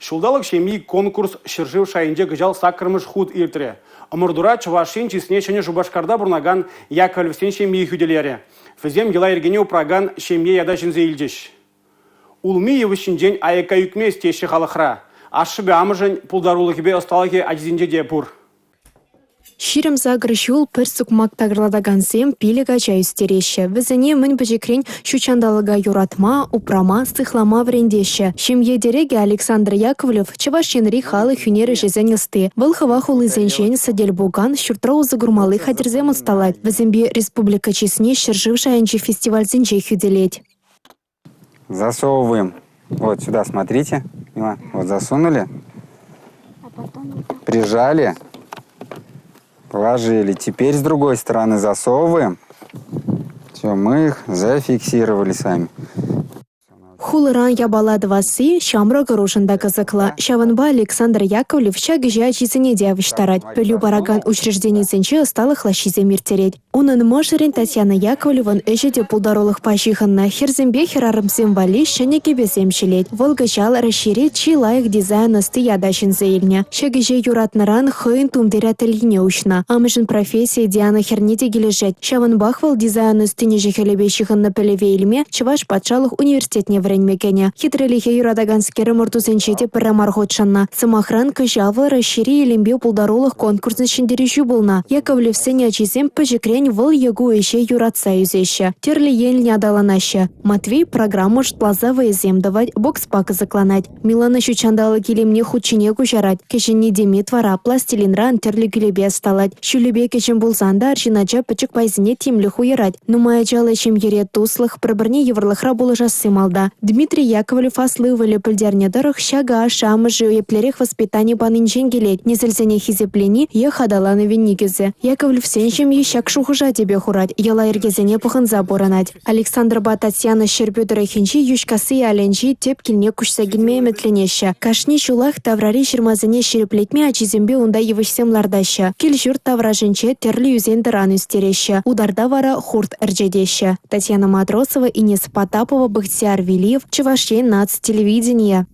Ҫулталӑк ҫемйи конкурс ҫӗршыв шайӗнче кӑҫал саккӑрмӗш хут иртрӗ. Ӑмӑртура Чӑваш Ен чысне Ҫӗнӗ Шупашкарта пурӑнакан Яковлевсен ҫемйи хӳтӗлерӗ. Вӗсем йӑла-йӗркене упракан ҫемье ята ҫӗнсе илчӗҫ. Улми йывӑҫҫинчен аякка ӳкмест теҫҫӗ халӑхра. Ашшӗпе амӑшӗн пултарулӑхӗпе ӑсталӑхӗ ачисенче те пур. 28 ҫул пӗр сукмак такӑрлатакансем 5 ача ӳстереҫҫӗ. Вӗсене мӗн пӗчӗкрен ҫут ҫанталӑка юратма, упрама, сыхлама вӗрентеҫҫӗ. Ҫемье тӗрекӗ Александр Яковлев Чӑваш Енри халӑх ӳнер ӗҫӗсен ӑсти. Вӑл хӑва хулисенчен сӗтел-пукан, ҫуртра усӑ курмалли хатӗрсем ӑсталать. Вӗсемпе республика чысне ҫӗршыв шайӗнчи фестивальсенче хӳтӗлет. Засовываем. Вот сюда смотрите. Вот засунули. Прижали. Положили. Теперь с другой стороны засовываем. Все, мы их зафиксировали с вами. Хулӑран япала тӑвасси ҫамрӑк ӑрушӑн та кӑсӑклӑ. Ҫавӑнпа Александр Яковлев ҫак ӗҫе ачисене те явӑҫтарать. Пӗлӳ паракан учрежденисенче ӑсталӑх лаҫҫисем ирттерет. Унӑн мӑшӑрӗн Татьяна Яковлевӑн ӗҫӗ те пултарулӑхпа ҫыхӑннӑ. Хӗрсемпе хӗрарӑмсем валли ҫӗнӗ кӗпесем ҫӗлет. Вӑл кӑҫал Раҫҫейре чи лайӑх дизайн ӑсти ята ҫӗнсе илнӗ. Ҫак ӗҫе юратнӑран хӑйӗн тумтир ательйине уҫнӑ. Амӑшӗн профессийӗ Диана хӗрне те килӗшет. Ҫавӑнпах вӑл дизайн ӑстин ӗҫӗ-хӗлӗпе ҫыхӑннӑ пӗлӗве илме Чӑваш патшалӑх университетне вӗренме кӗнӗ. Хитрелӗхе юратаканскер ӑмӑртусенче те пӗрре мар хутшӑннӑ. Сӑмахран, кӑҫал вӑл Раҫҫейри илемпе пултарулӑх конкурсӗн ҫӗнтерӳҫи пулнӑ. Яковлевсен ачисем пӗчӗкрен вӑл е ку ӗҫе юратса ӳсеҫҫӗ, тӗрлӗ енлӗн аталанаҫҫӗ. Матвей программа шутласа вӑйӑсем тӑвать, бокспа кӑсӑкланать. Милана ҫут ҫанталӑк илемне хут ҫине куҫарать. Кӗҫӗнни Демид вара пластилинран тӗрлӗ кӳлепе ӑсталать. Ҫулӗпе кӗҫӗн пулсан та арҫын ача пӗчӗк пайсене тимлӗх уйӑрать. Нумай ачаллӑ ҫемьере туслӑх, пӗр-пӗрне йывӑрлӑхра пулӑшасси малта. Дмитрий Яковлев аслӑ ывӑлӗ пӗлтернӗ тӑрӑх, ҫакӑ ашшӗ-амӑшӗ еплерех воспитани панинчен килет, несӗлсене хисеплени йӑх аталанӑвӗн никӗсӗ. Яковлевсен ҫемйи ҫак шухӑша тӗпе хурать, йӑла-йӗркесене пӑхӑнса пурӑнать. Александрпа Татьяна Ҫӗрпӳ тӑрӑхӗнчи Йӳҫкасси ялӗнчи тӗп килне куҫса килме ӗмӗтленеҫҫӗ. Кашни ҫулах таврари ҫырмасене ҫирӗплетме ачисемпе унта йывӑҫсем лартаҫҫӗ. Кил-ҫурт таврашӗнче тӗрлӗ ӳсен-тӑран ӳстереҫҫӗ. Утарта вара хурт ӗрчетеҫҫӗ. Татьяна Матросова, Инесса Потапова, Бахтияр Велиев, Чӑваш Ен наци телевиденийӗ.